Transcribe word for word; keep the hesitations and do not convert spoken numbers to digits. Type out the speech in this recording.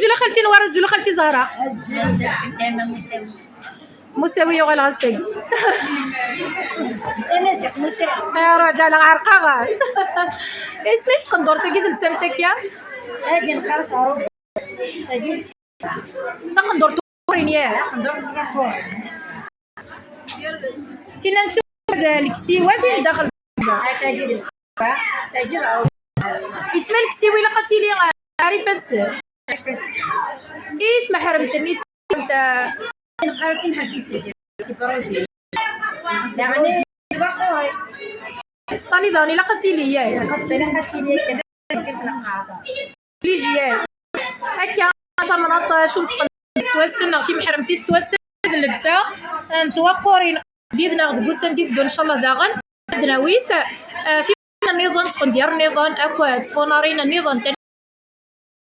Azul a xalti Nwara, azul a xalti Zahra. Musawi yuɣal ɣer seg. Tamaziɣt Musawi. Ruḥ ǧaleɣ ɛerqaɣ. Isem-is tqendurt-agi telsamt akka? Agi nqaṛ-as ɛruba. Agi d taqendurt n tewwurin, yah. Taqendurt n tewwurin. Tinna n sufella d leksiwa, tin daxel. Tagi d leksiwa, tagi d ɛruba. Yettmal leksiwa ilaq ad tili, ah, ar ifassen. Is ma ḥremt-nni. Nqaṛ-as imḥerfit. Daɣen, taniḍen ilaq ad tili, yah. Ilaq ad tili, ilaq ad tili akka. Obligé, yah. Akka, tamnaḍt, cumṭen s twassen, neɣ timeḥremt s twassen, d llebsa n twaqqurin, did-neɣ deg ussan d iteddun, ncallah daɣen, ad d-nawi-t. Ah, timeḥremt nniḍen, tqendyar nniḍen, akk tfunarin nniḍen,